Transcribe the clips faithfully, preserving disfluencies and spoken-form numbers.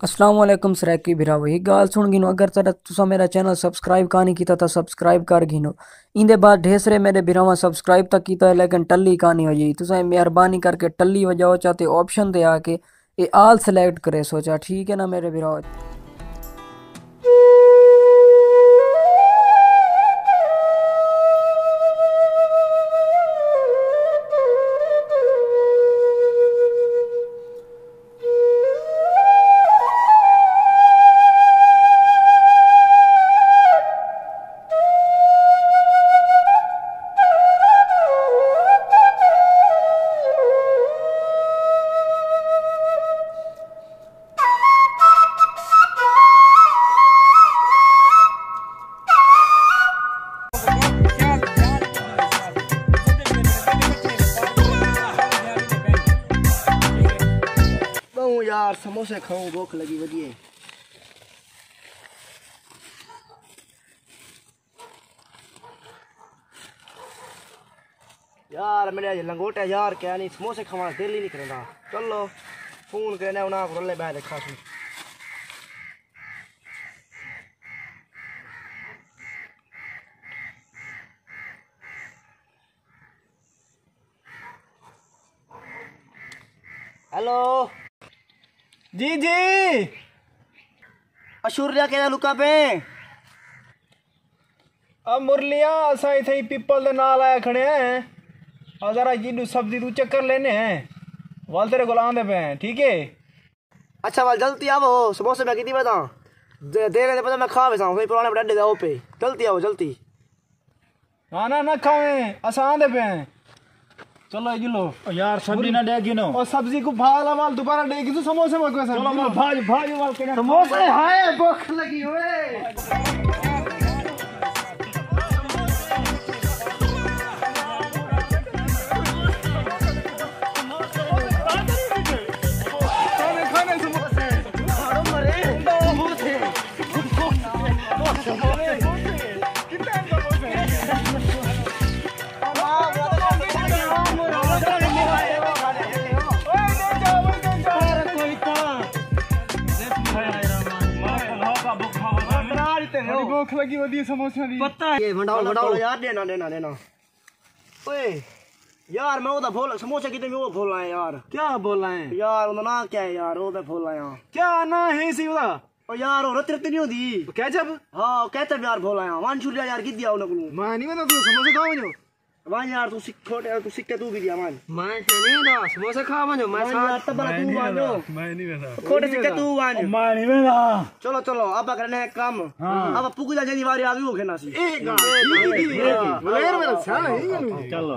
السلام علیکم سرائیکی بھراوو، ہک ڳالھ سُݨ گھنو، اگر تساں میݙا چینل سبسکرائب کائنی کیتا تاں سبسکرائب کر گھنو۔ ایندے بعد ڈھیر سارے میݙے بھراواں سبسکرائب تاں کیتا ہے لیکن ٹلی کائنی وڄی۔ تساں مہربانی کر کے ٹلی وڄاؤ چا تے آپشن تے آ کے اے آل سلیکٹ کریسو چا، ٹھیک ہے نا میݙے بھراؤ؟ ٻہوں یار، سموسے کھاؤں، بھوک لڳی ودی ہے۔ یار، میݙے اڄ لنگوٹے یار کیا نہیں، سموسے کھاوݨ دا دل ہی نہیں کریندا۔ چلو، فون کرنے انہاں کوں، رلے ٻہہ تے کھاسوں۔ ہیلو۔ جی، جی۔ اشوریا کیڑھا لکا پئیں؟ آ مرلیا، اساں اتھے ہی پیپل دے نال آیا کھڑے ہیں۔ آ ذرا جیݙو سبزی توں چکر لینے ہیں۔ ول تیرے کول آندے پئے ہیں، ٹھیک ہے؟ اچھا، ول جلدی آوو، سموسے میں کیتی ویساں۔ دے، دے دے پتہ میں کھا ویساں، وہی پرانے بڑے اڈے دا او پے۔ جلدی آوو، جلدی۔ نہ، نہ، نہ کھاویں، اساں آندے پئے ہیں۔ چلو، اے گھنو۔ او یار، سبزی نہ ݙے گھنو۔ او سبزی کوں بھا لا، ول دوبارہ ݙے گھنو، سموسے مکوے سن۔ چلو، ول بھاڄ، بھاڄ، ول کیڑھا سموسے ہائے، بھوک لڳی ہوئے۔ کھانے، کھانے سموسے۔ مارو مرے، سموسے۔ بھوک لڳی ودی سموسیاں دی۔ پتہ ہے۔ ونڈاؤ، ونڈاؤ۔ یار، ݙینا، ݙینا، ݙینا۔ اوئے، یار، میں او دا بھول، سموسے کیتے میں او بھول آیا یار۔ کیا بھول آئے؟ یار، اوندا ناں کیا ہے یار؟ او تے بھول آیا۔ کیا ناں ہے سی اوندا؟ او یار، او رت رت نہیں ہوندی۔ او کیچپ؟ ہاں، او کیچپ یار بھول آیا۔ ون چھری یار، گھدی آ انہاں کولوں۔ میں نہیں ویندا، توں سموسے کھا ونڄو۔ ون یار، توں سکھ، کھوٹے، توں سکے توں بھی دیا ون۔ میں تے نہیں ویندا، سموسے کھا ونڄو، میں ون ساتھ یار، تبا میں توں نہیں ونڄو۔ ویندا، میں نہیں ویندا۔ کھوٹے سکے توں ونڄ۔ میں نہیں ویندا۔ چلو، چلو، آپ کرنے ہیں کم۔ ہاں۔ آپ پک جا، جیڑھی واری آ ڳئی، او کھیݙنا سی۔ ایک گال، ایک گال، ایک گال۔ بغیر میرا سیاݨا ہے ہی نہیں۔ چلو۔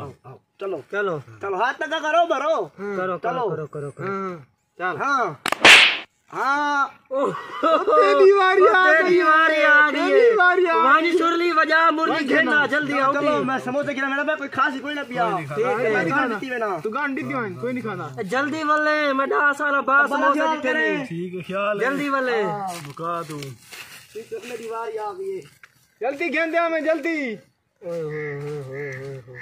چلو۔ چلو۔ چلو، ہاتھ تنگا کرو، بھرو۔ کرو، کرو، چلو۔ کرو، کرو، کرو۔ ہاں۔ چل۔ ہاں۔ اوہ۔ او تیݙی واری آ تیݙی گئی۔ واری آ گئی۔ تیݙی واری آ وانی گئی۔ سرلی وجا مرلی وانی گھن آ، کھانا۔ جلدی آؤ چلو، تھی۔ میں سموسے کھانا، میݙا بھائی کوئی خاص ہی کوئی نہ پیا۔ کوئی نہیں کھانا۔ ٹھیک ہے۔ میں کھانا۔ ݙتی وینا۔ توں گھن ݙتی وین، کوئی نہیں کھانا۔ جلدی ولے، میں ݙاہ سال بعد ابا سموسے ݙٹھے نے۔ ٹھیک ہے، خیال ہے۔ جلدی ولے۔ ہاں۔ مکا توں۔ تیݙی واری آ گئی ہے۔ جلدی گھن دیا میں، جلدی۔ اوئے ہوئے ہوئے ہوئے ہوئے ہوئے۔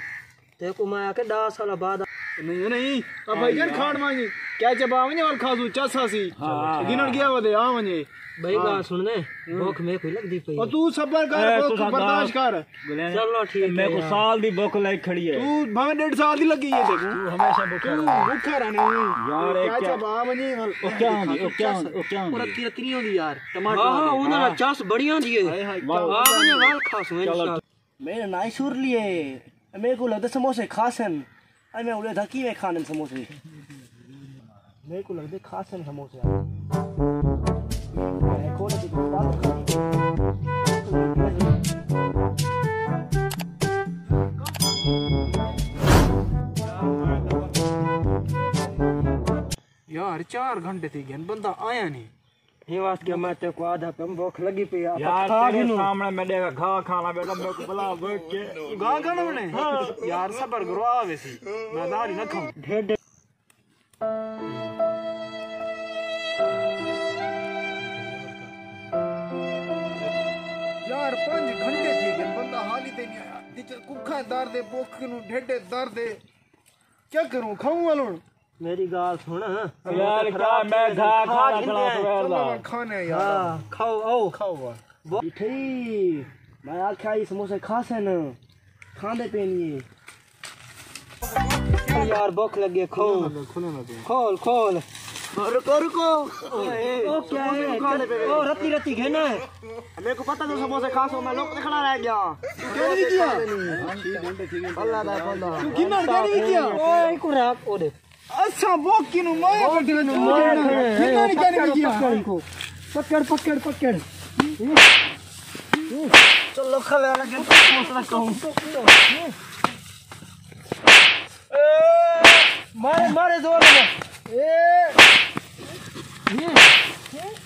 تیکوں میں آکھے ݙاہ سال بعد۔ نہیں، نہیں۔ اب بھائی جان کھاݨ ونڄ۔ کیا چبا ونڄ ول کھاسوں چس آسی۔ ہاں۔ گھنݨ ڳیا ودے آ ونڄے۔ بھائی ہاں۔ ڳالھ سُݨ نے، ہوں۔ بھوک میکوں لڳدی پئی۔ او توں صبر کر، اے بھوک تساں برداشت کر۔ چلو ٹھیک ہے میکوں یار۔ سال دی بھوک لڳ کھڑی ہے۔ توں بھاویں ݙیڈھ سال دی لڳی ہے تیکوں۔ توں ہمیشہ بھوکا رہنا۔ بھوکا رہنا۔ یار، اے کیا کیا؟ چبا ونڄے ول۔ او کیا ہوندی؟ او کیا ہوندی؟ او کیا ہوندی؟ او رتی رتی نہیں ہوندی یار، ٹماٹر ہاں، ہاں، والی۔ اوندا ہاں۔ چس بڑی ہوندی ہے۔ ہائے ہائے، واہ۔ آ ونڄے ول کھاسوں چلو۔ انشاءاللہ۔ میݙا ناں ہی سُرلی ہے۔ میکوں لڳدے سموسے کھاسن۔ اے میں اڑے تھا کیویں کھانے سموسے۔ میکوں لڳدے کھاسن سموسے۔ یار، چار گھنٹے تھی ڳئے، بندہ آیا نہیں۔ ہی واسطے میں تیکوں آہدا پیا بھوک لڳی پئی آ، یار، کھا تیرے گھنوں۔ سامݨے میں ݙیکھا گھا کھانا بیٹھا، میکوں بلا بھوک کے۔ گھا کھانا بنے؟ ہاں۔ یار، صبر کرو، آ ویسی۔ میں داڑھی نہ کھاؤں۔ ڈھڈ۔ یار، پنج گھنٹے تھی ڳئے، بندہ حالی تے نہیں آیا۔ بکھا درد ہے، بھوک کنوں ڈھڈ درد ہے۔ کیا کروں، کھاؤں ول ہݨ؟ میری ڳالھ سُݨ۔ یار، کیا میں گھا کھا کھانا سویر دا؟ کھانے یار۔ ہاں، کھاؤ، آؤ۔ کھاؤ۔ ٹھیک، میں آکھیا اے سموسے کھاسن، کھاندے پئے نی۔ یار، بُکھ لڳی، کھاؤ۔ کھول، کھول۔ رکو، رکو۔ او کیا ہے؟ او رتی رتی گھن ہے۔ میرے کو پتہ تو سموسے کھاسو، میں لوک تے کھڑا رہ گیا۔ کیا نہیں کیا؟ اللہ دا بندہ۔ تو گھن کیا نہیں کیا؟ اوئے، کو رکھ، او ݙیکھ۔ اساں بُکھ کنوں مارے، بُکھ کنوں مارے۔ کھڑے ہیں۔ کھڑے ہیں۔ پکڑ، پکڑ، پکڑ۔ چلو، کھلے والا کے حوصلہ کہوں۔ اے، مارے، مارے، زور لگا۔ اے۔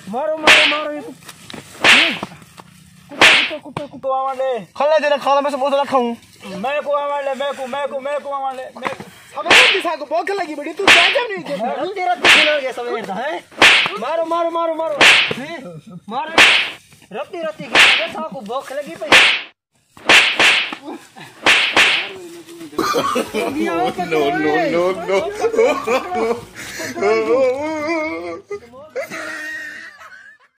مارو، مارو، مارو، یہ۔ کتے، کتے، کتے، کتے۔ کھلے دے کھالا، میں سموسہ رکھاؤں۔ میں کو آوݨ لے، میں کو، میں کو، میں کو آوݨ لے، میں کو۔ ابے، تساں کو بُکھ لڳی بڑی، تو کیا کر نہیں دے؟ رتی رتی کھلا گیا سویر دا، ہیں؟ مارو، مارو، مارو، مارو۔ ہیں؟ مارو۔ رتی رتی کھلا گیا، ساں کو بُکھ لڳی پئی۔ No, no, no, no.